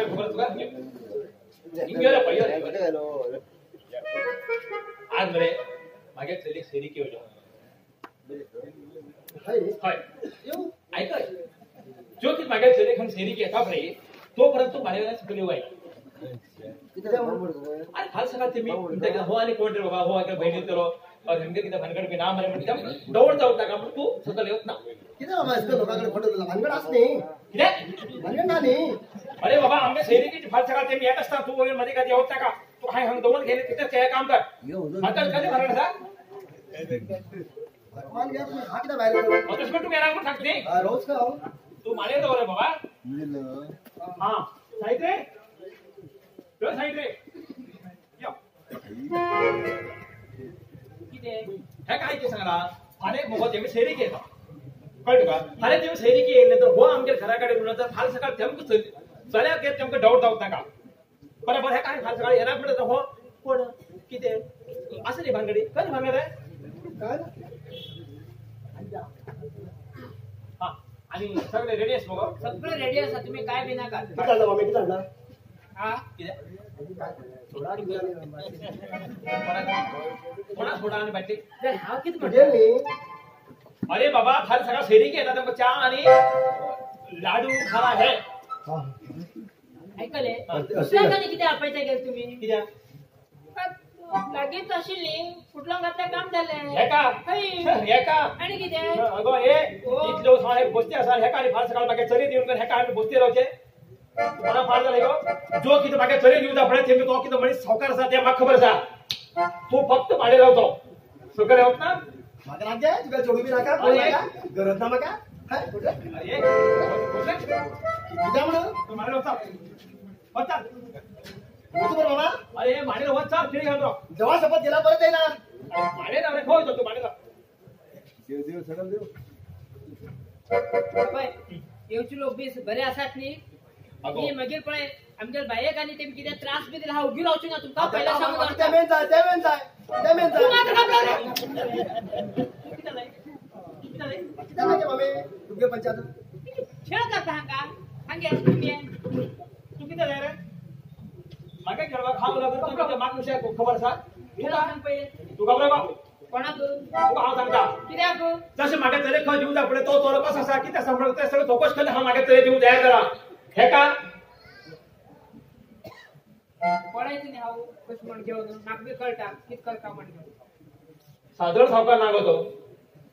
खबर तुका हिंग रे पळय आज मरे मागे चली सेरी केवलो हय ऐकय जो की मागे चली खन सेरी केता पळय तो परंतु माने सकली वाय अरे फाल सकाळ ते मी म्हणता हो आणि कोण रे बाबा हो आगे बहिणी तरो और हिंगे किती भानगड बी ना मरे म्हणता दौड जाऊ का म्हणून तू सकल येत ना किती बाबा इसको लोकांकडे फोटो दिला भानगड अस नाही किती भानगड ना नाही. अरे बाबा आमच्या शहरी की फाल सकाळ ते मी येत असता तू वगैरे मध्ये कधी होत का तू हाय हंग दोन गेले तिथे काय काम कर आता कधी भानगड असा मान घ्या तुम्ही हा किती बाहेर तसं तू मेरा म्हणून सांगते रोज का हो तू माले दौर रे बाबा. हां साईड रे तो साईड रे यो किती हे काय ते सांगला अरे मग ते मी शहरी केला कळलं का अरे ते शहरी की येईल तर हो आमच्या घराकडे म्हणून तर फाल सकाळ तेमक चल्या के तेमक डाऊट जाऊत नका बरोबर. हे काय फाल सकाळ येणार म्हणत हो कोण किती असं नाही भानगडी काय भानगड आहे काय. हा आणि सगळे रेडी आहेस मग सगळे रेडी असा तुम्ही काय बी नका किती चाललं मामी किती चाललं हा किती थोडा थोडा थोडा आणि बाटली हांव किती म्हणतो. अरे बाबा फार सगळा शहरी की येतात चहा आणि लाडू खारा आहे ऐकले दुसऱ्या किती आपयता गेले तुम्ही कित्या लागीच आशिल्ली फुटलोंग घातल्या काम जालें हेका हेका आनी कितें अगो हे इतलो साहेब बसते आसा हेका आनी फार सकाळ म्हाका चली दिवन हेका आमी बसते रावचे मला फार जालें गो जो कितें म्हाका चली दिवता पळय ते तो कितें मनीस सावकार आसा ते म्हाका खबर आसा तू फक्त भाडें रावतो सगळें वता ना म्हाका नाका तुका चोडू बी नाका कोण नाका गरज ना म्हाका हाय कुठे अरे कित्या म्हणून तू माडे वचा वचा तू बरं बाबा. अरे माडे वचा खेळी घालतो जेव्हा शपथ गेला परत येणार माडे ना रे खोय तो माडे जा देव देव सगळं देव पळय येवचे लोक बी बरे आसात न्ही ती मागीर पळय आमच्या बायेक आनी तेमी कितें त्रास बी दिला हांव उगी रावचो ना तुमकां पयलें सांगून दवरता. ते मेन जाय ते मेन जाय ते मेन जाय तूं मात घाबरलो रे. कितें जालें कितें जालें कितें जालें मामी तुमगे पंचायत खेळ करता हांगा हांगे तुमी तूं कितें जालें रे म्हाका खेळपाक हांव लागलो तुका म्हाका विशय खबर आसा तूं घाबरलो कोणाक तुका हांव सांगता कित्याक जशें म्हाका चले खंय दिवं जाय पळय तो चलो कसो आसा कितें आसा म्हणून तें सगळें चवकश केल्लें हांव म्हाका चले दिवं तयार करा हेका पळयत न्ही हांव कशें म्हण घेवन म्हाका बी कळटा कितें करता म्हण घेवन सादर सावकार ना गो तो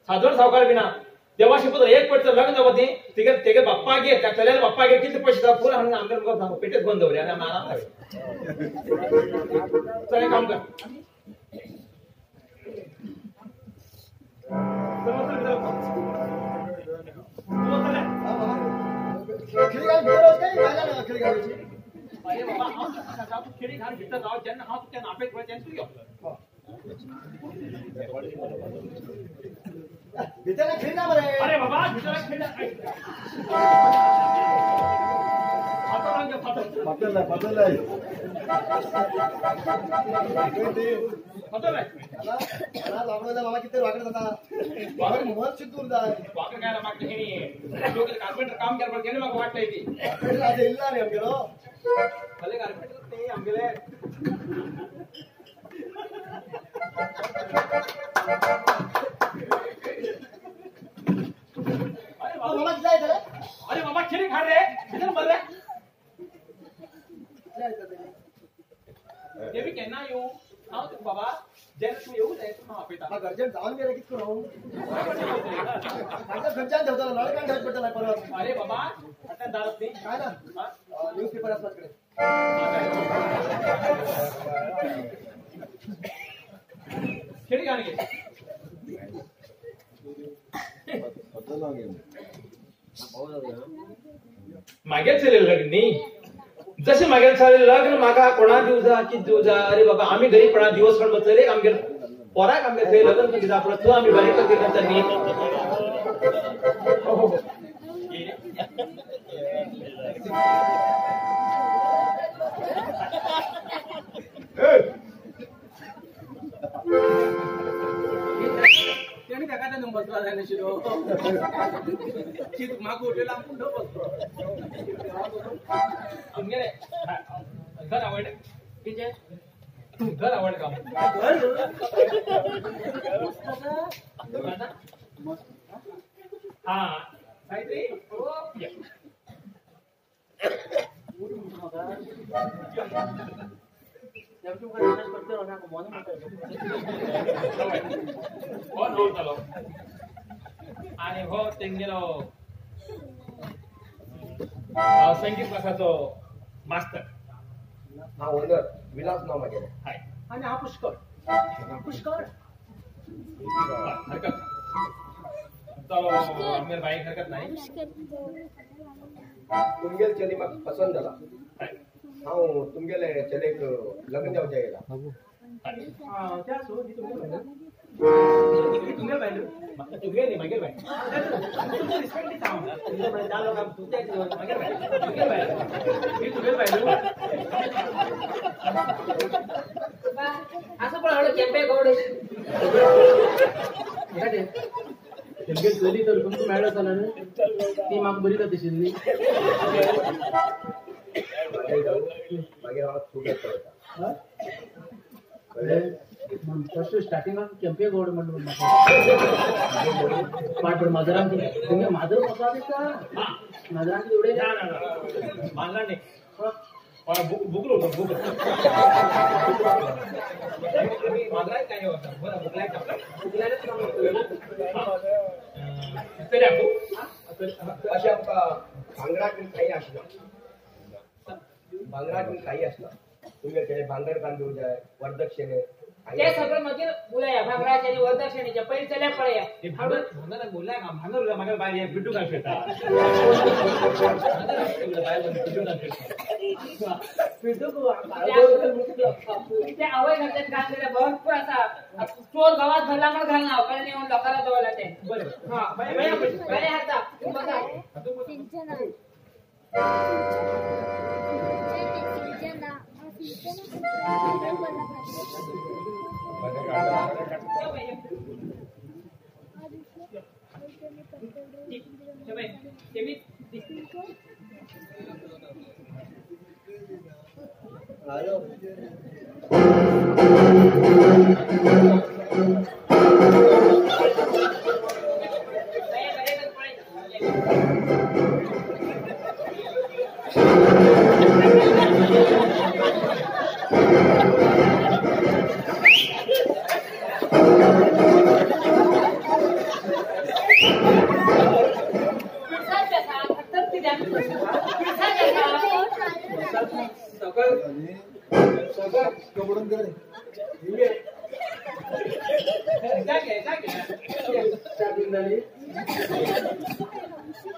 सादर सावकार बी ना देवा शपथ एक पट लग्न जावं ती तिगे तेगे बाप्पा गे त्या चल्याला बाप्पा गे कितले पैसे जाता फुल हाडून आमगेर सांगू पेटेच बंद दवरया आनी आमी आराम जावया. चल एक काम कर खिळी घाल भितर वच काय बायला खिळी घालची. अरे बाबा हांव तुका सांगता तूं खिळी घाल भितर राव जेन्ना हांव तुका नापेत पळय तेन्ना तूं यो भितर खिळी ना मरे. अरे बाबा भितर खिळी फाटल फाटल फाटल मामा किती वाकड जाता मोहन शिकून जाय वाकड काय मागते हे कार्पेंटर काम केलं पडते म्हाका वाटलंय ती इल्ला रे आमगेलो भले कार्पेंटर ते आमगेले अरे बाबा किती जाय. अरे बाबा खिरी खा रे किती मरले ते बी केन्ना येऊ हांव तुका बाबा जेन्ना तूं येवूं जाय तुका हांव आपयता. म्हाका घरच्यान जावन गेले कितें करूं म्हाका खंयच्यान देंवतलो नळकान घेवचें पडटलें परत. अरे बाबा आतां दारात न्ही काय ना न्यूज पेपर आसा म्हाजे कडेन. खेळी घाल गे मागेर चले लग्न न्ही जशें मागीर चले लग्न म्हाका कोणा दिवं जा कितें दिवं जा. अरे बाबा आमी गरीबपणा दिवस काडून चले आमगेर पोराक आमगेर थंय लग्न करून दिता पळय तूं आमी बरें करता न्ही. तेणी ताका नंबर बसला जाय शिरो म्हाका उठयला आपूण ढोप बसलो. आमगेले घर आवडलें कितें घर आवडलें का घर हा सावित्री हो नोट जालो आनी हो तेंगेलो संगीत क्लासाचो मास्तर. हा ओनर विलास नाव मागेले. हाय आनी हा पुष्कळ पुष्कळ हरकत चलो आमगेर बाईक हरकत नाही. तुमगेल चली म्हाका पसंत जाला. हांव तुमगेले चलेक लग्न जावचें येयला. तुमगेल बायल तुगेल न्ही मागेल बायल तुमचो रिस्पेक्ट दिता हांव मागेल बायल तुगेल बायल ही तुगेल बायल असं पण हळू केंपे गौड तेमगे चली तर तुमकां मेळ्ळो जाल्यार ती म्हाका बरी जाता आशिल्ली. मागीर हांव सुगत पळयता. फर्स्ट स्टार्टिंगाक केंपे गौड म्हणून पाट माजरांक तुमगे माजर कसो दिसता माजरांक एवढे माजरां न्ही बुकलो बुकलो माजरांक काय होता बरं बुकल्याक बुकल्यानच तरी आपू अशें आमकां भांगराक बीन काही आसना भांगराक बीन काही आसना तुमगे तेणे भांगर कान दिवंक जाय वरदक्षिणे ते सगळं मागीर उलया भांगराचे आनी वरदक्षिणेचे पयलीं चल्या पळया. भांगर बोलल्या का भांगर उरल्या मागीर बायल बिड्डू घाल फिरता ते आवय घालतात घातलेले भरपूर आसा चोर गावात भरला म्हणून घालना कारण येऊन लोकांना दवरला ते. बरें हा बरें हाता बसा.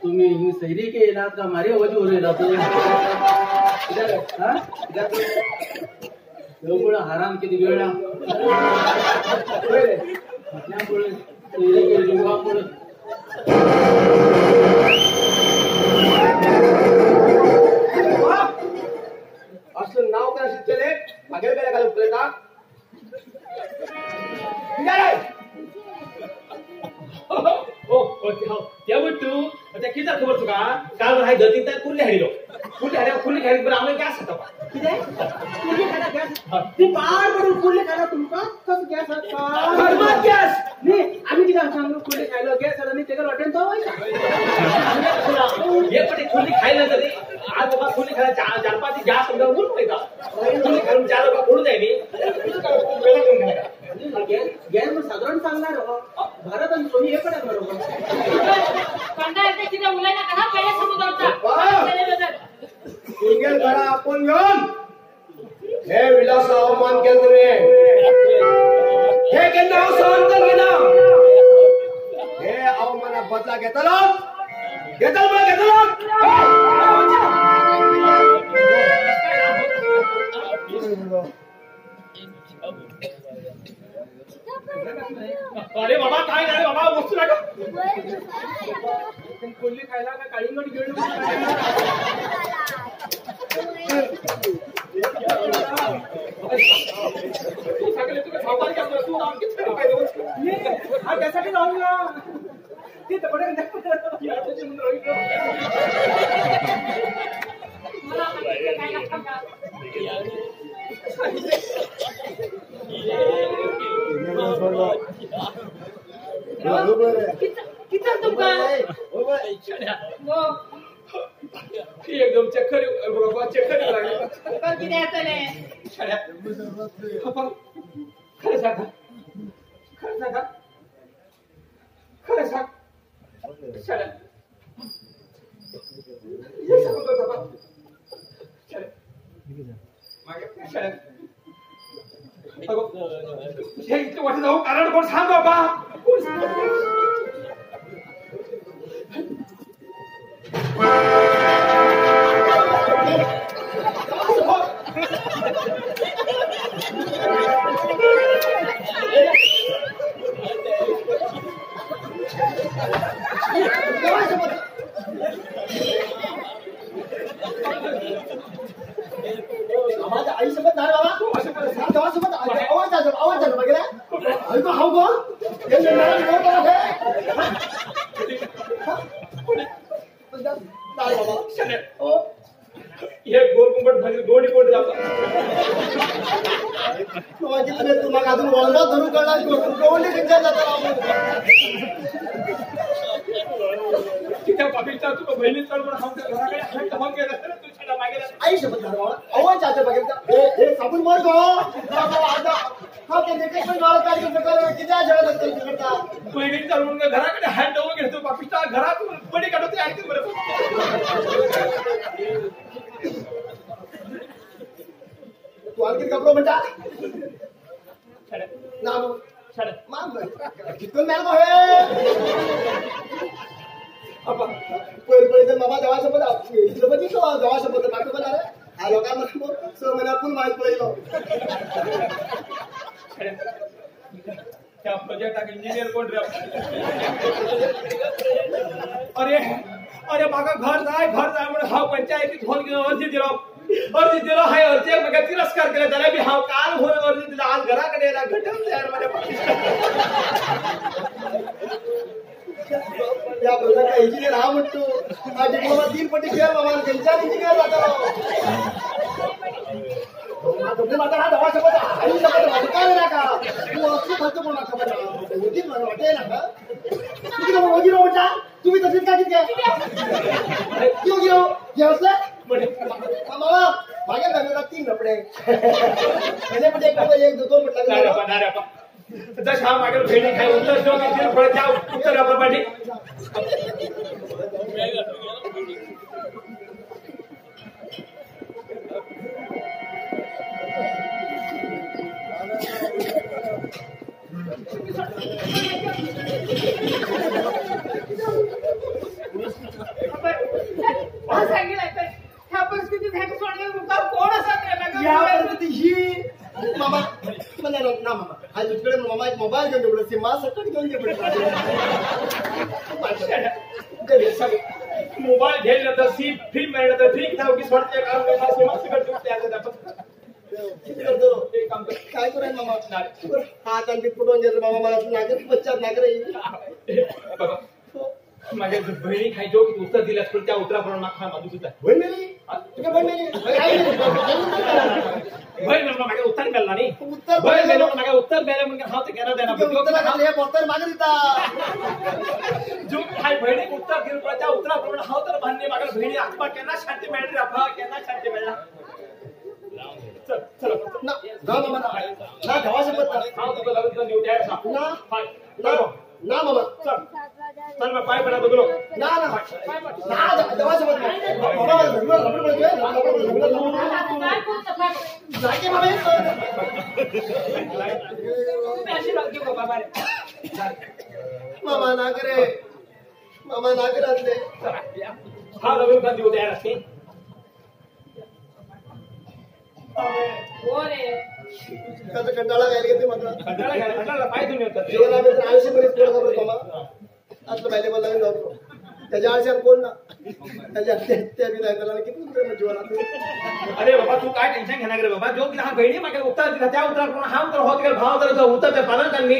तुम्ही सैरी के येलात का मारे वज उरयला तू हाराम किती वेळा असलं नाव काय शिकले मागेल काय घालून उलयता हो त्या तू त्या किती खबर तुका काल हाय गतीन त्या कुर्ले हाडिलो कुर्ले हाडल्या कुर्ले खाली बरं आमकां गॅस जाता कितें कुर्ले खायला गॅस ती पाड पडून कुर्ले खायला तुमकां कसो गॅस जाता गॅस न्ही आमी कितें सांगू कुर्ले खायलो गॅस जालो न्ही तेका वाटेन तो वयता एक फावटी कुर्ली खायला तरी आज बाबा कुर्ली खायला चार पांच गॅस समजा उरून वयता कुर्ली खावन चार बाबा पडून जाय न्ही गॅस गॅस साधारण सांगणार हो भारत आणि सोनी हे पण आहे बरोबर कितें उलयनाका हा पहिले समजून तुमगेल घरा आपण घेऊन हे विलास अवमान केलं तुम्ही हे केन्ना हांव सहन करना हे अवमाना बदला घेतलो घेतलो म्हळ्यार घेतलो. अरे बाबा काय झालं बाबा वस्तू नाका कोल्हे खायला का काळिंगट घेऊन तू सांगले तुका सावकार केलो तू आमचे हा त्यासाठी जाऊया. ते तर बरं किती तुमका एकदम चक्कर चक्कर लागली. किती आसले खरं सांगा खरं सांगा खरं सांग शाळा हे सांगत होता शाळा शाळा हे इतके वाटत जाऊ कारण कोण सांग बाबा कोण सांग. माझ्या आई शपथ नाही बाबा, देवा शपथ आवाज झालो आवाज झालो बघितला ऐको हाव गो हे गोल कुंपट भाजी गोडी गोड जातो तुम्हाला अजून वळणा धरू कळणार गवंडी त्यांच्या जाता तिच्या बाबीचा तुला बहिणी चाल म्हणून हाव केलं तू छाडा मागे आई शपथ बाबा आवाज चाचा बघितला हे साबून मार गो आता हा ते देखत पण मला काय करता किती झगडा करता बहिणी चाल म्हणून घराकडे हँड ओव्हर घेतो बापीचा घरातून बडी काढतो आणखी बरं तू आणखी कपडो म्हणता ना मान कितून मॅल हे पहिले पहिले तर मामा देवा शपथ इथलं पण दिसलो देवा शपथ मागं पण अरे हा लोकांना 6 महिन्यात पण माहीत पडलो. त्या प्रोजेक्टाक इंजिनियर कोण रे? अरे अरे म्हाका घर जाय घर जाय म्हणून हांव पंचायतीत फोन घेवन अर्ज दिलो अर्ज दिलो हांवें अर्जक म्हाका तिरस्कार केलो जाल्यार बी हांव काल फोन अर्ज दिलो आज घरा कडेन येयला घटन तयार म्हाज्या त्या प्रोजेक्ट इंजिनियर हा म्हणतो हा डिप्लोमा 3 पटी केला बाबा त्यांच्या इंजिनियर जाता माझा हा दवा शपथ आई शपथ माझं काय ना का तू असं फालतू पण खबर होती मला वाटेल ना का तुम्ही वगैरे म्हणता तुम्ही तसेच का किती काय योग्य हे असलं मामा मागे लागला 3 लपडे म्हणजे एक दोन म्हटलं जशा मागे भेंडी खाय उत्तर जो किती फळ त्या उत्तर प्रमाणे ह्या परिस्थितीत ह्याच्या सोडण्यात कोण असत या परिस्थिती ही मामा मला ना मामा आज तुझ्याकडे मामा एक मोबाईल घेऊन दे सिमा सकट घेऊन दे मोबाईल घेतलं तर सी फिल्म मिळालं तर ठीक था की सोडते काम सिमा सकट किती करतो काय करू मामा हा तांबी कुठून गेलं मामा मला नागर पश्चात नागर माझ्या बहिणी खाय जो उत्तर दिल्यास पण त्या उत्तराप्रमाणे माखा माझू सुद्धा बहीण मेली तुझ्या बहीण मेली बहीण म्हणून माझ्या उत्तर मिळाला नाही उत्तर बहीण मेलो माझ्या उत्तर मिळालं म्हणजे हा तर घेणार देणार उत्तर मागे दिता जो हाय बहिणी उत्तर दिलं पण त्या उत्तराप्रमाणे हा तर मान्य माझ्या बहिणी आत्मा केना शांती मिळाली अफा केना शांती मिळाला. चल चल ना ना मामा ना धावा शपथ हा तुझं लग्न देऊ तयार ना ना ना मामा चल चल मैं पाय पडा बघलो ना ना ना दवा शपथ मामा रबड रबड पडतोय रबड रबड काय बोलतो जाके मामा तुम्ही आशीर्वाद घेऊ बाबा मामा ना करे मामा ना करातले हा लग्न देऊ तयार असते हो रे त्याचा कंटाळा घ्यायला घेते मात्र कंटाळा घ्यायला कंटाळा पाय तुम्ही होता जीवनामध्ये आयुष्यभर कोण खबर मामा आतलं पहिले बोलायला जातो त्याच्या आयुष्यात कोण ना ते बी जाय किती जीवनात. अरे बाबा तू काय टेन्शन घेणार रे बाबा, जो की हा बहिणी मागे उत्तर दिला त्या उत्तर कोण हा उत्तर होत गेला भाव तर उत्तर ते पालन त्यांनी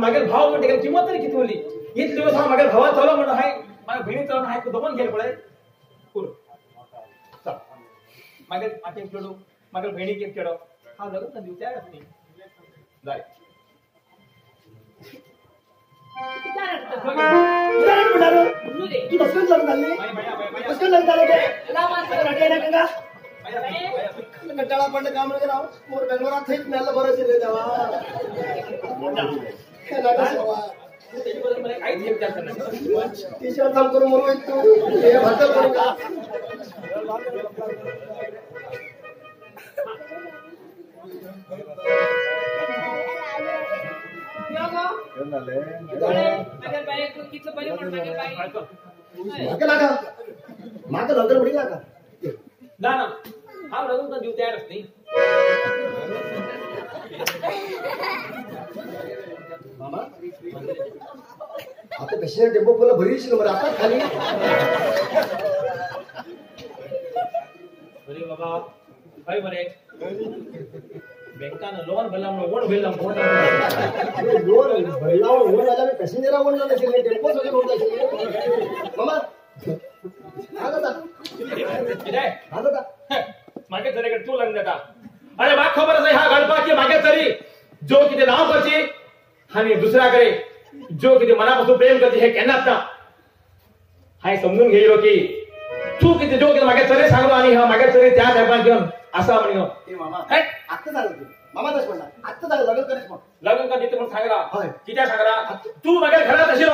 मागे भाव म्हणते किंमत तरी किती होली. इतले दिवस हा मागे भावा चालू म्हणून हाय माझ्या बहिणी चालून हाय दोन गेले पडे मागे मागे चेडू मागे बहिणी एक चेडो हा लग्न देऊ त्या जाय. तू तसंच लग्न झाली तसंच लग्न झालं काय कंटाळा पडलं काम मोर बेंगलोरात थंयच मेल्लो बरं आशिल्लें देवा. टी शर्ट काम करून मरू तू हे भात करू का. म्हाका लग्न पडी नाका ना ना हांव लग्न दिवं तयार आस न्ही. मामा आता कशी टेम्पो फुला भरी मरे आता खाली. अरे बाबा काय मरे बँकानं लोन भरला म्हणून ओढ भरला लोन भरला ओढ आला पॅसेंजरा ओढ नसेल टेम्पो सगळे ओढ असेल. मामा हा दादा हा दादा मागे तरी तू लग्न जाता. अरे माग खबर असा ह्या गणपाची मागे तरी जो किती नाव करची आणि दुसऱ्याकडे जो किती मनापासून प्रेम करते हे केन्नाच ना. हाय समजून घेलो की तू किती जो किती मागे चरे सांगलो आणि हा मागे चरे त्या टायपान घेऊन असा म्हण. मामा आत्ता झालं तू मामा तसं म्हणला आत्ता झालं लग्न करीस मग लग्न कर देते म्हणून सांगला किती सांगला तू मागे घरात असेल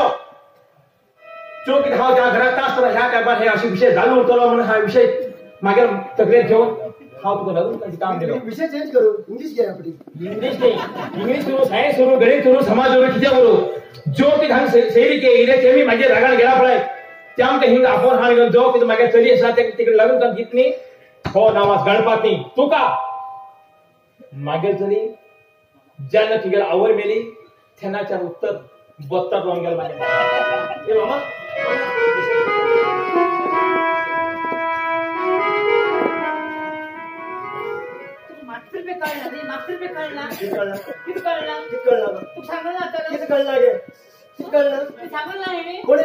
जो किती हा त्या घरात असताना ह्या टायपान हे असे विषय चालू उरतलो म्हणून हा विषय मागे तकलीफ घेऊन हा तुका लग्न काम दिलो. विषय चेंज करू इंग्लिश घे आपली. इंग्लिश नाही इंग्लिश करू सायन्स करू गणित करू समाज करू किती करू जो की हांग शैली के इले ते मी मागे रागान गेला पळय त्या आमकां हिंग आपोवन हाड घेवन जो कितें मागे चली आसा ते तिकडे लग्न करून दितली हो नावास गणपात न्ही तुका मागीर चली जेन्ना तुगेली आवय मेली तेन्नाच्यान उत्तर बत्तर लावन गेलो मागीर. ए मामा कळला नाही मागचे रुपये कळला किती कळला किती कळला तू सांगल ना आता किती कळला गे किती कळलं तू सांगल ना हे कोण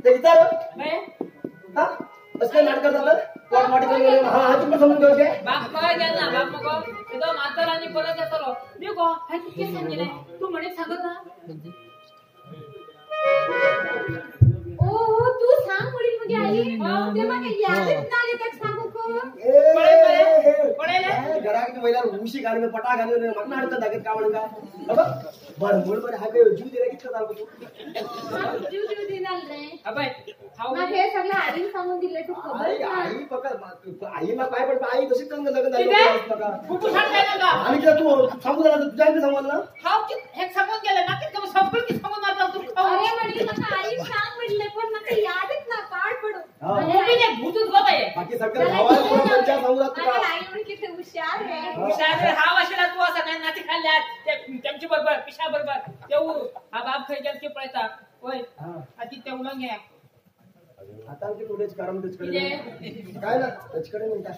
ते विचार हा असं काय नाटक करतात कोण मोठे करून हा हा तुम्ही समजून घेऊ काय बाप काय गेला बाप मग तो मातर आणि परत येतलो मी गो हा किती सांगितले तू म्हणे सांगत ना. ओ हो तू सांग वडील मगे आई ते मगे यादच ना आले त्याक सांगू को. पळे घरात महिला उशी घालून पटा घालून मग नाटक दाखवत का म्हणून का बाबा बरं बोल बरं हा काय जीव दिला किती चालतो तू जीव जीव दिनाल रे अबे मग हे सगळं आईने सांगून दिले तू खबर ना. आई पकड आई मा काय पण आई तशीच लग्न झालं नका कुठं सांगायला का आणि तू सांगू झाला तुझ्या आईने सांगू ना हाव की हे सांगून गेलं ना की संपल की सांगून आता तू. अरे वडील मग आई सांग म्हणले पण मग यादच ना पाड पडू भूतच बघ आहे बाकी सगळं भावाला पंचा सांगू तुला. आई म्हण किती हुशार आहे हुशार रे हाव असेल तू असं काय नाती खाल्ल्यात त्यांच्या बरोबर पिशा बरोबर तेऊ हा बाप खंय गेल की पळता होय आती ते उलंग घ्या आता आमचे थोडेच कारण त्याच्याकडे काय ना त्याच्याकडे म्हणता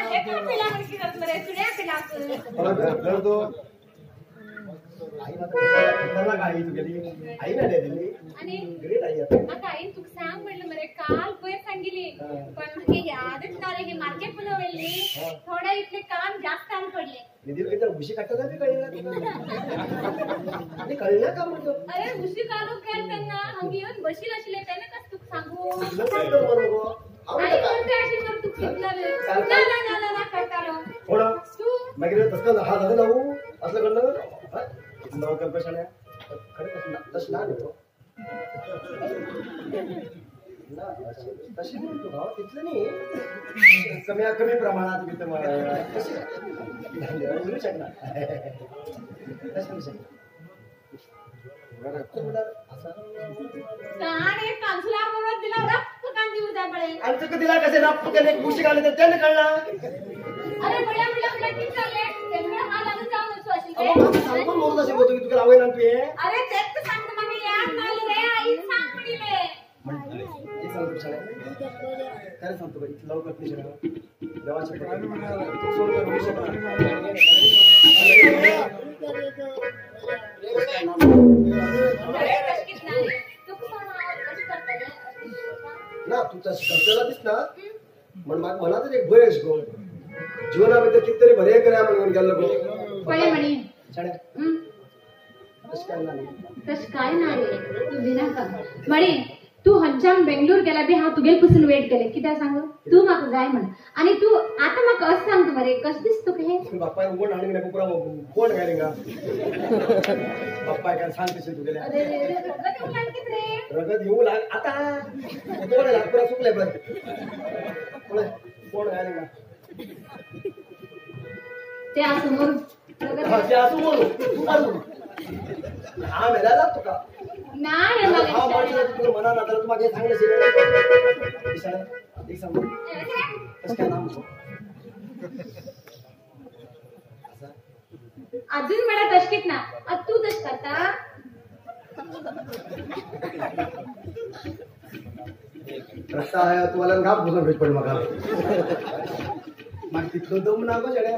हे काय पेला म्हणकी करत मरे तुड्या पेला आई खतरनाक आई तू गेली आई ना दिली आणि ग्रेट आई आता आई तुका सांग म्हणलं मरे काल पयर सांगितली पण मगे यादच ना रे हे मार्केट पुलवली थोडा इथले काम जास्त आण पडले. निधील किती उशी काढतात बी कळलं आणि कळलं का म्हणतो. अरे उशी काढू काय त्यांना हंग येऊन बशील असले त्याने कस तुका सांगू आई म्हणते अशी मग तू शिकला ना ना ना ना ना करतालो थोडं तू मागीर तसं हा झालं ना असं करणं नव कल्पशाळ्या खरं तसं ना नाही ना तशी नाही तू भावा तिथलं नाही कमी कमी प्रमाणात मी तुम्हाला तशी बोलू शकणार तशी बोलू शकणार आमचं दिला कसे रप्प केले उशी घालले त्याने कळला. अरे बड्या बड्या बड्या किती चालले त्यांकडे हा लागून जाऊन असू असेल सांगून बोलत असेल तुला आवड ना तू. अरे तेच तर सांगतो काय सांगतो बाई इथं लवकर नाही देवाची ना तू तशी करतला दिस ना म्हण म्हाका मनातच एक भंय अशें गो जीवना भितर कितें तरी बरें करया म्हणून गेल्लो गो पळय म्हणी तशें काय ना तशें काय ना रे तूं भिनाका म्हणी तूं हंच्यान बेंगलोर गेला बी हांव तुगेल पसून वेट केलें कित्याक सांगू तूं म्हाका जाय म्हण आनी तूं आतां म्हाका अशें सांगता मरे कशें दिसता तुका हें बापाय कोण हाडून गेले कुकरा कोण काय रिंगा बापाय काय सांग तशें तुगेलें रगत येऊ लाग आतां कोण लाकूरा सुकले पळय पळय कोण काय रिंगा ते आसूं मरू ते आसूं मरू तूं मारू हा मेला जात तुका ना रे मला तुला मना ना तर तू मागे सांगले एक सांगू तसं काय नाम अजून मला तशकीत ना तू तश करता रस्ता आहे तुम्हाला घाप घुसून भेट पडेल मग मग तिथलं दम ना गो जड्या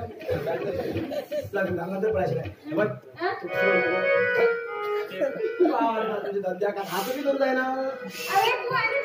लागून हांगा तर पळायचें बघ तुझ्या धंद्याक हात बी धरून जायना. अरे तू आणि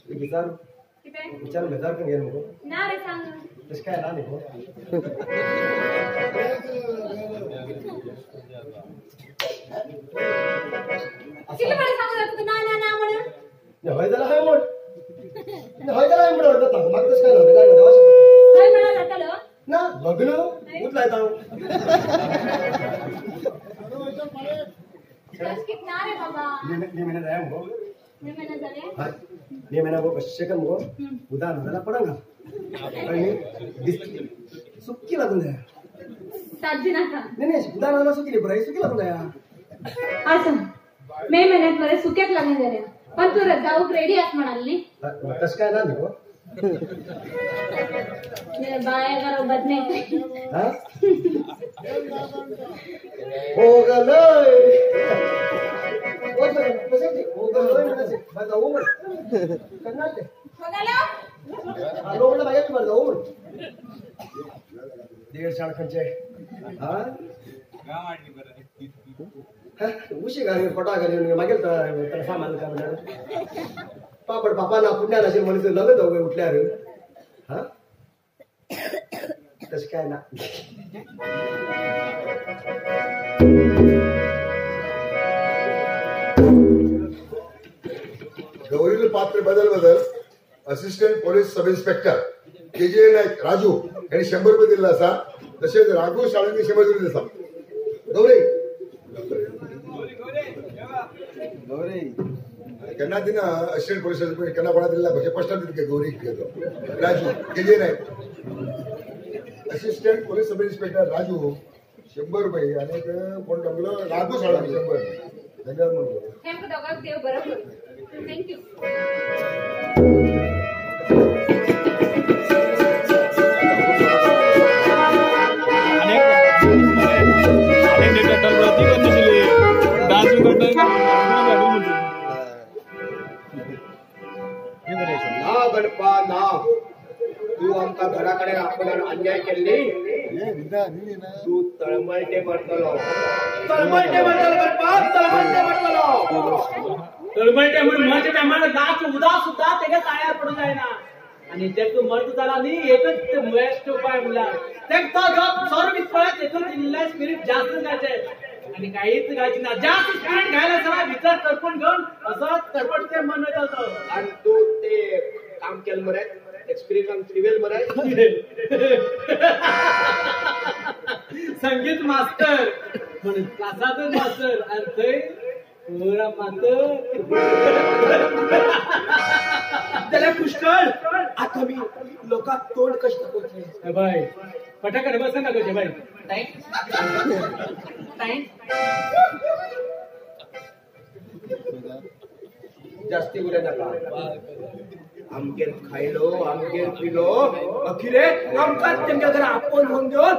विचार विचार बेजार पण गेलो ना रे सांग तसं काय ना नाही किती बडे सांगू जातो ना ना ना म्हणून हय झाला हय म्हण हय झाला हय म्हणून मग तसं काय ना बेजार देवा हय म्हणा जातलो ना लग्न उतलाय ताव तस कितना रे बाबा मे महिना जाय मगो मे महिना जाले हाय मे महिना गो कशे कर मगो उदा ना झाला पडंगा आणि सुकी लागून जाय साजी नका नाही नाही उदा ना सुकी बरं सुकी लागून जाय असं मे महिन्यात बरे सुक्यात लागून जाले पण तू जाऊक रेडी आस म्हणाली तस काय ना नाही बाय करो बदने हा हो गलय हो गलय म्हणायचे बघा हो म्हण करणार ते हो गलो आलो म्हणलं बाई तुम्हाला जाऊ म्हण दीड शाळ खंचे हा उशी घाली फटा घाली मागेल तर सामान का म्हणणार पापड पापा ना पुण्या नसेल म्हणून लग्न जाऊ उठल्यावर हा तसं काय ना गौरील पात्र बदल बदल assistant police sub inspector K J Naik Raju यांनी 100 रुपये दिलेला असा तसेच राघू शाळांनी 100 रुपये दिला. गौरी गौरी त्यांना दिना असिस्टंट पोलीस त्यांना कोणा दिला म्हणजे फर्स्ट दिले गौरी घेतो Raju K J Naik assistant police sub inspector Raju 100 रुपये आणि कोण टाकलं राघू साळुंखे 100 रुपये. धन्यवाद म्हणतो. देव बरोबर. Thank you. ना गणपा ना तू आमका घराकडे आपण अन्याय केली तू तळमळटे मरतलो तळमळटे मरतलो गणपा तळमळटे मरतलो तळमळटे म्हणून मरच्या टायमार नाच उदा सुद्धा तेका ताळ्यार पडून जायना आणि ते तू मर्द जाला न्ही एकच बेस्ट उपाय म्हणल्यार तेका तो जॉब सॉरी पळय तेतून इल्लें स्पिरीट जास्त घायचें आणि काहीच घायची ना जास्त स्पिरीट घायला सगळं भितर तरपण घेऊन असं तरपट ते मन वयता तो. आणि तू ते काम केलं मरे एक्सपिरियन्स त्रिवेल मरे संगीत मास्तर म्हणून क्लासातच मास्तर आणि थंय पुरा मास्तर त्याला पुष्कळ आता मी लोकांत तोंड कष्ट दाखवतले बाय पटाकडे बस ना कशे बाय टाइम टाइम जास्ती उले नका. आमगेर खायलो आमगेर पिलो अखिरे आमकां तेमच्या घरा आपोवन होवन घेवन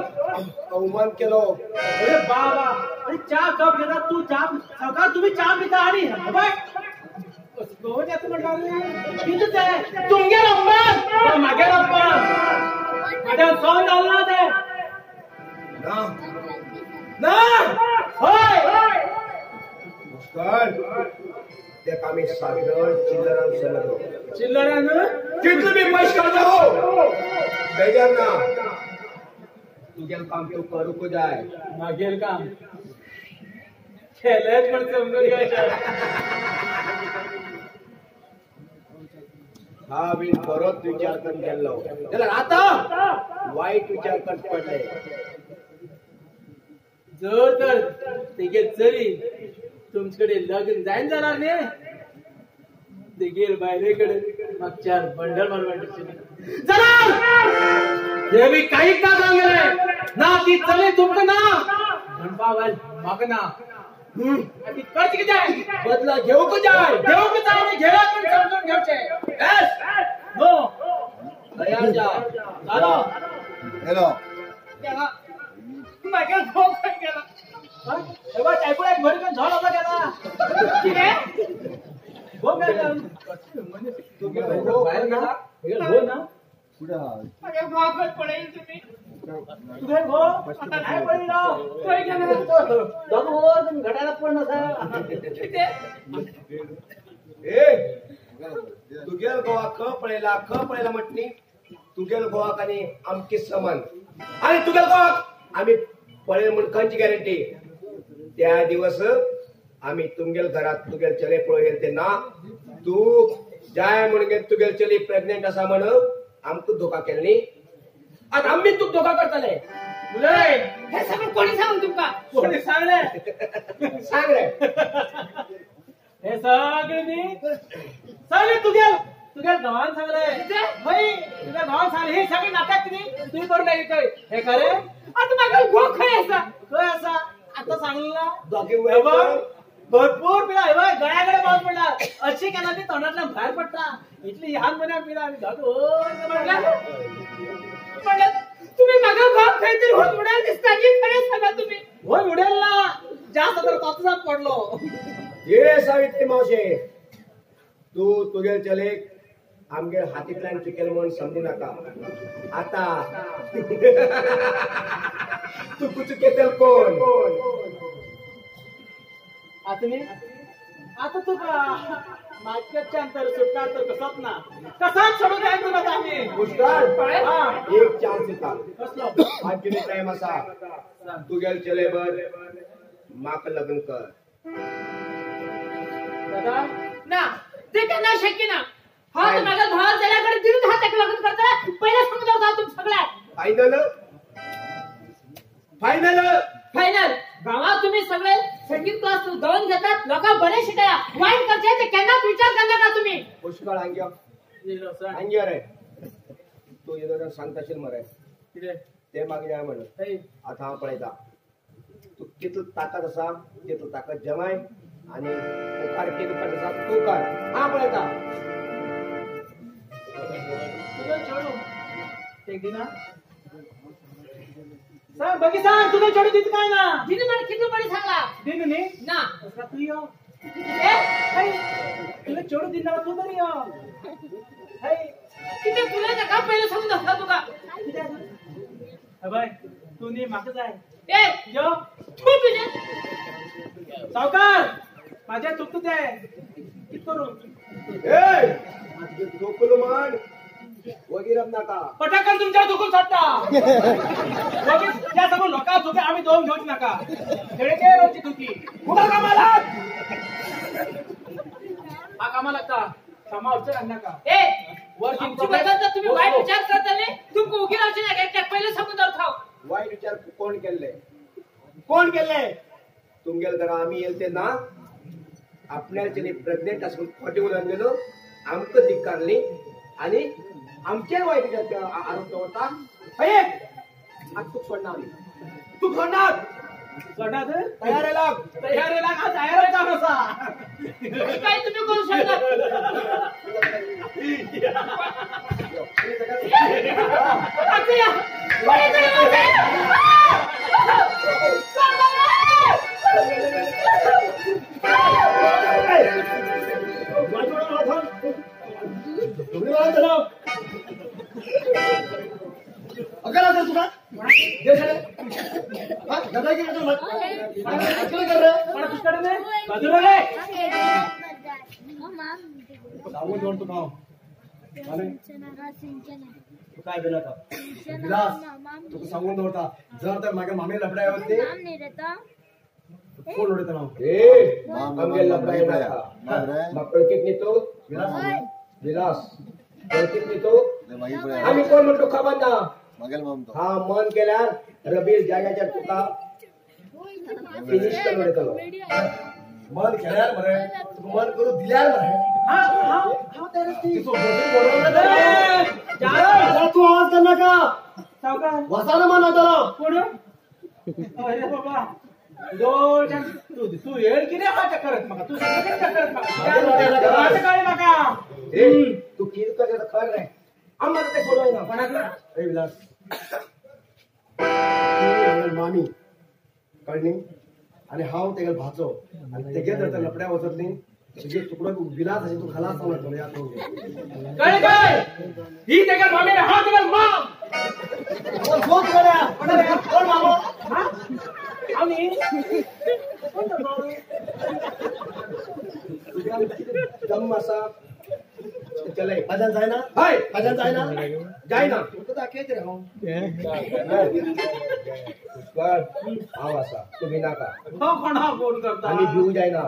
अवमान केलो. अरे बाबा अरे च्या कप घेता तू च्या सकाळ तुम्ही च्या पिता आणि बाय कोण येता म्हणटा रे कितें तें तुमगेर अपमान मागेर अपमान म्हाज्यान सहन जालें ना तें ना ना हय मुस्कान तेका आमी साधारण चिल्लरान समजलो चिल्लरान तितले बी पयशे काडटा हो बेजार ना तुगेल काम तूं करूंक जाय मागेल काम केलेंच म्हण समजून घेवचें. हा बी बरोच विचार करून केल्लो जाल्यार आतां वायट विचार करचे पडले. जर तर तेगेल चली तुमचे कडेन लग्न जायन जाल्यार न्ही तेगेल बायले कडेन म्हाका चार बंडल मारपाचें जाल्यार ते बी कांयच ना सांगलें ना ती चली तुमकां ना म्हणपा बायल म्हाका ना ती करची कितें बदला घेवंक जाय घेवंक जाय आनी घेयात म्हण समजून घेवचें. येस नो तयार जा जालो हॅलो मागेल घोव खंय गेला टायपोळ्याक भर करून झोल वचो गेला कितें घोव गेला भायर ना घोव ना मागेल घोव खंय पळयली तुमी तुगे घोव काय पळयलो खंय गेला दोन गटारात पडलो कितें? ए तुगेल गोवा ख पळयला ख पळयला म्हटली तुगेल गोवाक आनी आमची समान आणि तुगेल गोवाक आमी पळयल म्हण खंयची गॅरंटी? त्या दिवस आमी तुमगेल घरात तुगेल चले पळयल तेन्ना तू जाय म्हणून तुगेल चली प्रेग्नेंट आसा म्हणून आमकां धोका केलो न्ही, आतां आमी तुका धोका करतले. हे सगळं कोणी सांगून तुमका? कोणी सांगले? सांग रे. हे सगळे मी सगळे तुगेल तुगेल गांवान सांगले. तुझ्या गांवान सांगले हे सगळे नाटक तुम्ही करू लागले काय? हे खरे? आता म्हाका घो खंय आसा? खंय आसा आता सांगला भरपूर पिला. हे गळ्याकडे पाऊस पडला अशी केला ती तोंडातल्या भायर पडटा इतली ह्यान म्हयन्याक पिला आमी. म्हणलं तुम्ही म्हाका घो खंय तरी होय उडयल दिसता की खरें सांगा तुम्ही. होय उडयल ना जास्त तर तोच पडलो. ये सावित्री मावशे तू तुगेल चलेक आमगेर हातींतल्यान चुकेल म्हण समजू नाका. आता तुका चुकेतल कोण? आता न्ही आता तुका मार्केटच्या अंतर सुटणार तर कसोच ना, कसाच सोडून जाय तुका आमी. पुष्कळ एक चान्स दिता. कसलो? आजून टायम आसा. तुगेल चलेबर म्हाका लग्न कर. दादा ना ते केन्ना शक्य ना. हा तर माझ्या भावा चल्याकडे दिरून हा ताका लग्न करता पहिले सांगून जाता तुम सगळ्यात. Final final final. गावात तुम्ही सगळे संगीत क्लास जाऊन घेतात, लोकांना बरे शिकाया वाईट करचे ते केन्नाच विचार करणार का तुम्ही? पुष्कळ आंग्यो आंग्यो रे तू येदो सांगताशील मरे कितें ते मागीर जाय म्हणून. आतां हांव पळयता तूं कितलो ताकद आसा तितलो ताकद जमाय आनी मुखार कितें करता आसा तूं कर. हांव पळयता तुझं चेडू एक दिना सांग बगी सांग तुझं चेडू दित काय ना? दिन मला किती बरी सांगला दिन न्ही ना तू यो तुला चेडू दिन तू तरी यो. किती तुला नका पहिले सांगून दाखवा तुका. बाय तू न्ही म्हाका जाय. ए यो तू तुझे सावकार माझ्या चुकतं ते कित करू? ए चुकलो म्हण वगैरे नाका पटाकन तुमच्या दुखून सोडटा. त्या सगळं लोकां चुके आम्ही दोन घेऊच नका. खेळके रोजची दुखी उभा कामाला हा कामा लागता कामा अडचण नका. ए आमची बद्दल तुम्ही वाईट विचार करताले तुमका उगी रावचे ना पहिले सांगून दाखव. वाईट विचार कोण केल्ले? कोण केल्ले? तुमगेल घरा आमी येल ते ना आपल्या प्रेग्नेंट आसून खोटे उलोवन गेलो आमकां धिक्कारली आनी आमचेर वायट विचार आरोप दवरता. आतां तुका सोडना आमी, तुका सोडनात. सोडनात? तयार लाग तयार लाग. हांव तयार जावन आसा. काय तुम्ही करू शकता? अकल तुका सांगून दोन तुका काय बेला विलास तुका सांगून दवरता जर तर म्हाका मामी लफड्या होते कोण उडयता हांव. ए आमगेर लफड्या म्हाका कळकीत न्ही तूं विलास कळकीत न्ही तूं. आमी कोण म्हणतो खबर ना. हा मन केल्यार रबीर जाग्याच्या तुका फिनिश करून उडयतलो. मन केल्यार मरे मन करू दिल्यार मरे. तू आवाज कर नका वसाना मन वतालो कोण? अरे बाबा तू हेर कितें आहा चक्करत म्हाका तूं सगळें चक्करत म्हाका कळ्ळें म्हाका. तूं कितें करता खबर रे आमकां तें सोडोयना. कोणाक? ए विलास मामी कळ्ळी आनी हांव तेगेलो भाचो आनी तेगे जर लपड्या वचत न्ही तुजे तुकडो विलास अशें तूं खलास जावन वतलो याद करून घे. कळ्ळें काय? ही तेगेल मामी हांव तेगेल माम. कोण मामो? हांव न्ही. तुज्या दम आसा चलय माझ्यान जायना हय माझ्यान जायना जायना तुका दाखयत रे हांव पुष्कळ हांव आसा तुमी नाका हो कोणा फोन करता आमी भिवू जायना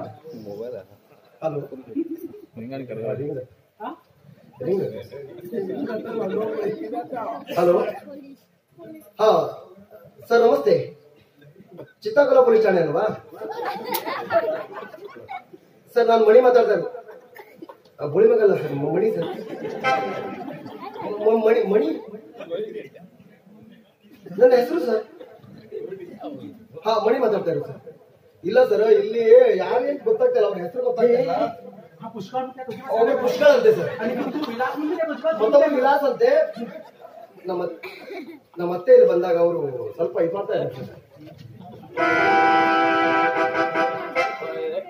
हॅलो हॅलो हा सर नमस्ते ಚಿತ್ತಾಕಲ ಪೊಲೀಸ್ ಠಾಣೆ ಅಲ್ವಾ ಸರ್ ನಾನು ಮಣಿ ಮಾತಾಡ್ತಾ ಇರೋದು ಬೋಳಿಮಗಲ್ಲ ಸರ್ ಮಣಿ ಸರ್ ಮಣಿ ಮಣಿ ನನ್ನ ಹೆಸರು ಸರ್ ಹಾ ಮಣಿ ಮಾತಾಡ್ತಾ ಇರೋದು ಸರ್ ಇಲ್ಲ ಸರ್ ಇಲ್ಲಿ ಯಾರೇನ್ ಗೊತ್ತಾಗ್ತಾ ಇಲ್ಲ ಅವ್ರ ಹೆಸರು ಗೊತ್ತಾಗ್ತಾ ಇಲ್ಲ ಅವ್ರಿಗೆ ಪುಷ್ಕಳ ಅಂತೆ ಸರ್ ಮತ್ತೊಮ್ಮೆ ವಿಳಾಸ ಅಂತೆ ನಮ್ಮ ನಮ್ಮ ಅತ್ತೆ ಇಲ್ಲಿ ಬಂದಾಗ ಅವರು ಸ್ವಲ್ಪ ಇದು ಮಾಡ್ತಾ ಇದ್ದಾರೆ ಸರ್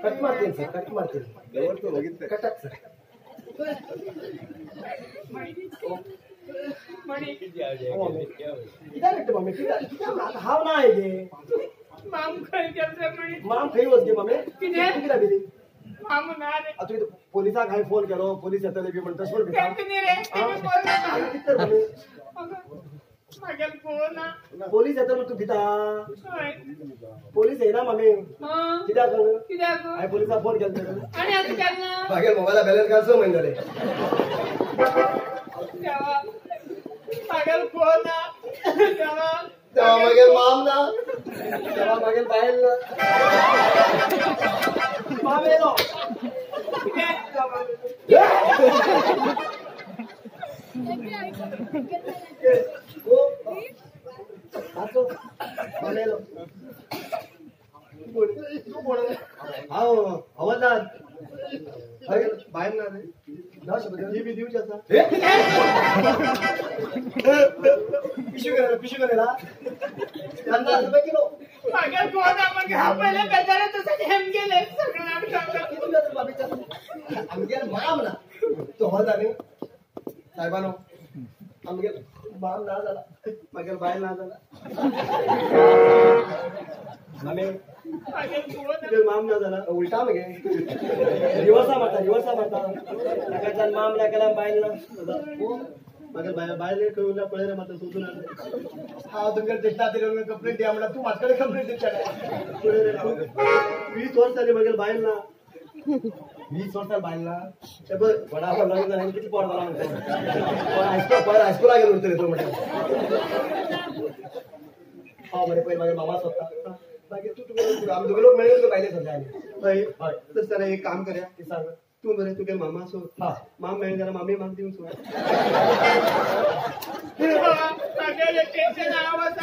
ಕಟ್ ಮಾಡ್ತೀನಿ ಸರ್ ಕಟ್ ಮಾಡ್ತೀನಿ ಕಟ್ ಹಾಕ್ ಸರ್ हाव ना आहे माम खंय गेले मणी माम खंय वच गे मामे कितें कितें बिली माम ना रे आता तुवें पोलिसाक हांवें फोन केलो पोलीस येतले बी म्हण तशें म्हण तें न्ही रे तें बोल कितें तर मामी म्हागेल फोन ना पोलीस येतले म्हण तूं भिता पोलीस येयना मामी कित्याक कित्याक हांवें पोलिसाक फोन केलो आनी आतां केन्ना म्हागेल मोबायला बॅलन्स घाल 6 म्हयने जाले देवा म्हागेल फोन ना देवा तेव्हा मागेल माम ना तेव्हा मागेल बायल ना माम येलो माम येलो तू कोण हांव हवालदार बायल ना रे ही बी दिवची आसा पिशवी करायला पिशवी करायला 50 रुपये किलो मागेल कोण मागीर हांव पयले बेजारे तशें हेम गेले सगळें आमगेल माम ना तो हवालदार न्ही साहेबानो आमगेल माम ना जाला मागेल बायल ना जाला मामे माम ना जाला उलटा मगे रिवर्सा मारता रिवर्सा मारता ताका माम ना केला बायल ना मागीर बायल खंय उरल्या पळय रे मात सोदून हाड हांव तुमकां स्टेशनार कंप्लेंट दिया म्हणल्यार तूं म्हाजे कडेन कंप्लेंट दिवच्या पळय रे 20 वर्स जाली मागीर बायल ना 20 वर्सां बायल ना हे पळय व्हडा लग्न जालें कितलें पोट जाला म्हणटा हायस्कूल पयर हायस्कुलाक गेलो उरतले तो म्हणटा हांव मरे पयर मागीर मामा सोदता मागीर तूं तुका आमी दोग लोक मेळ्ळे तुका बायले सोदले आनी हय हय तशें जाल्यार एक काम करया ती सांग तूं मरे तुगे मामा सोद हा माम मेळ्ळें जाल्यार मामी म्हाका दिवन सोड टेन्शन आवाज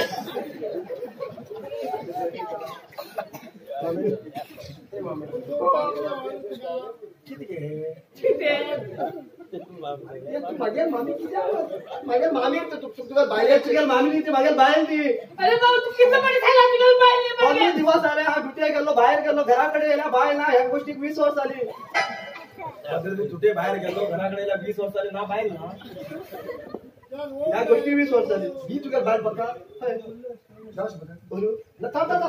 कितें मागेल मामी कित्याक मागेल मामी तुका बायल तुगेल मामी न्ही ती मागेल बायल ती अरे भाऊ तूं कितलो मणी सांगला तुगेल बायल न्ही पंदरा दिवस जाले हांव ड्युटे गेल्लो भायर गेल्लो घरा कडेन येयल्या बायल ना ह्या गोष्टीक 20 वर्स जाली तूं ड्युटे भायर गेल्लो घरा कडेन येयल्या 20 वर्स जाली ना बायल ना ह्या गोष्टी 20 वर्स जाली ही तुगेल बायल पक्का हय ना थांब थांब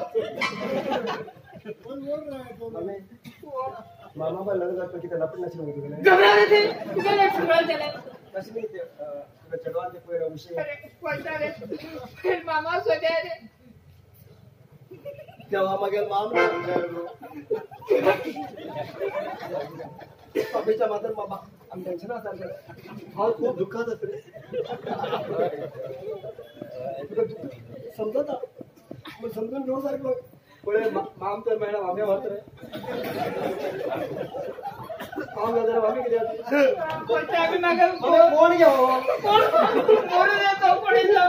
मामा बा लग्न जाता कितें लपड नाशिल्लें तुगेलें घबरावले ते तुगेलें सुरवात जालें तशें न्ही तें तुका चेडवान तें पयर उशें पळयता रे मामा सोद्या रे तेव्हा मागेल माम बाबीच्या मातर बाबा आमी टेन्शन आसा हांव खूब दुख्खांत आसा रे तुका समजता पूण समजून घेवं सारको पळय माम तर मेळ्ळा मामे व्हरत रे माम जाल्यार मामी कितें कोण घेवो कोण येतो कोण येतो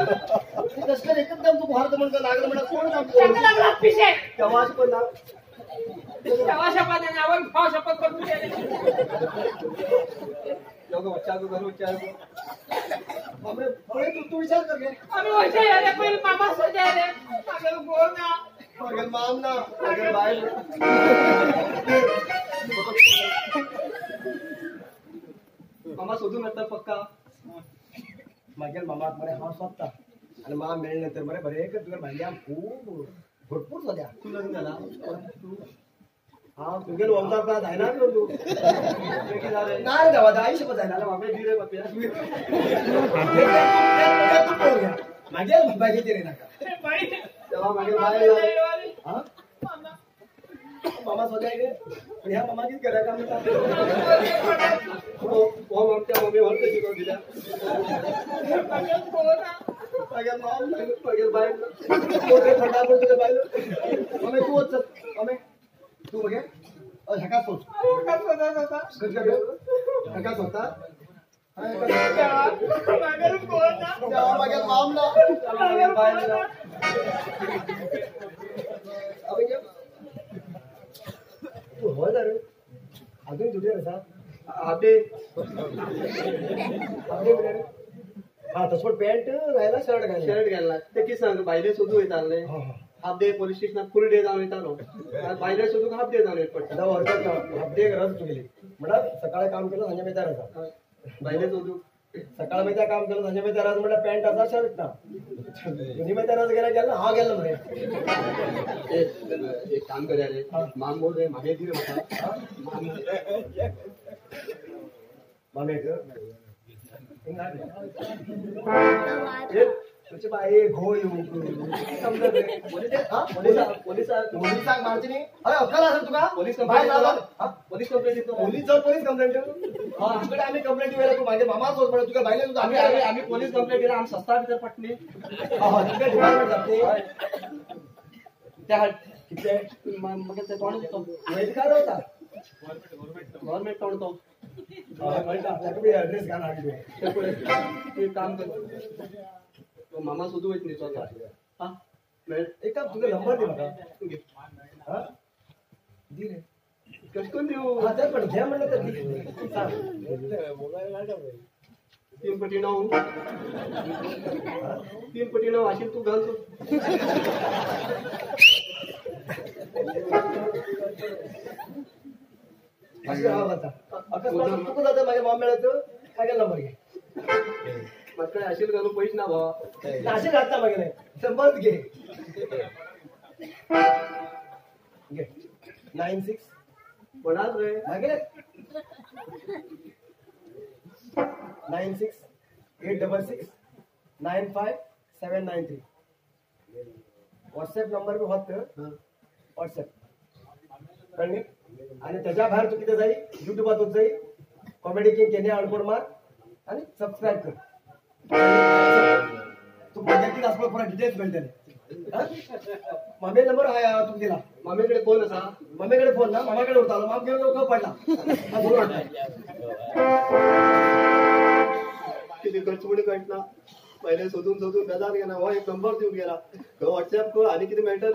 तसलें एकदम तूं व्हरता म्हणून लागलं म्हणल्यार कोण ताका लागला पिशें तेव्हा पण ना तेव्हा शपथ आनी आवय भाव शपथ करून मामे पळय तूं विचार कर गे आमी वचया रे पयलीं मामा सोद्या रे मागेल घोव ना मागेल माम ना मागेल बायल मामा सोदून हाडटा पक्का मागेल मामाक मरे हांव सोदता आनी माम मेळ्ळें नंतर मरे बरें तुगेल भायल्यान खूब भरपूर सद्या. तू लग्न झाला? हा तुगेल वंसार जायना रे तू. ना रे देवा आयुष्य जायना. बापे दी रे बापे. मागे बायकेचे रे नाका. तेव्हा मागे बाय. हा मामा स्वतः रे ह्या मामा किती करा काम हो आमच्या मम्मी व्हरत शिकवून दिल्या. मागे माम मागे बाय थंडा पडतो तुझ्या बायलो. मम्मी तू वच मम्मी तू बघे ह्याका सोच ह्याका स्वतः मागे माम ना तू हो जा रे अजून तुझे आसा हाफ डे हाफ डे म्हळ्यार हा तसो पॅन्ट घायला शर्ट घायला शर्ट घालला ते कितें सांग भायले सोदू वयताले half day police स्टेशनात full day जावन वयतालो भायले सोदूंक हाफ डे जावन पडटा. हरकत ना हाफ डे गरज तुगेली म्हळ्यार सकाळी काम केलं सांजे मेळटार आसा भायले सोदूंक सकाळ मागीर काम केलं सांजे मेळटार आसा म्हळ्यार पॅन्ट आसा शर्ट ना दोन्ही मेळटार आसा गेल्या गेलो हांव गेलो मरे. एक काम करया रे माम बोल रे मागे दी रे म्हाका मामेक तुझे बाय घो येवंक समजत पोलिसांक मारचे न्ही. हय अक्कल आसा तुका? पोलीस कंप्लेंट पोलीस कंप्लेंट दिता. पोलीस जावन पोलीस कंप्लेंट आमचे कडेन आमी कंप्लेंट दिवया तूं म्हागे मामा सोद पडटा तुका भायले तुका आमी आमी पोलीस कंप्लेंट दिला आमी संस्था भितर पडटली. हय तुका डिपार्टमेंट जातली त्या कितले मागीर ते तोंड दितो वैजकार वता गव्हर्मेंट तोंड तो ताका एड्रेस घाल हाडली तूं काम कर तो मामा सोदू वयत न्ही चल. हा एक काम तुका नंबर दी म्हाका. हा दी रे कशें करून दिवं? हा तें पण घे म्हणलें तर दी. 3 पटी 9 3 पटी 9 आशिल्लें तूं घाल. अशें हांव घालता अकस्मात तुका जाता म्हागे मामा मेळत म्हागे नंबर घे. म्हाका आशिल्लें घालूं पयशे ना भावा. अशें घालता म्हागेलें नंबर घे घे 96 कोणाच रे मागेले 96 866 95 793 व्हॉट्सएप नंबर बी होत व्हॉट्सएप कळ्ळें. आनी त्याच्या भायर तूं कितें जाय युट्यूबार जाय कॉमेडी किंग केन्या अणकोण मार आनी सबस्क्रायब कर. तू माझ्या कितें आसपा पुरा डिटेल्स मेळटले. मामे नंबर तुका दिला. मामे कडेन फोन आसा? मामे कडेन फोन ना मामा कडेन उरतालो माम घेवन लोक पडला. कितें करचें म्हूण कळना. पयलें सोदून सोदून बेजार गेला हो एक नंबर दिवन गेला व्हॉट्सएप कर आनी कितें मेळटा.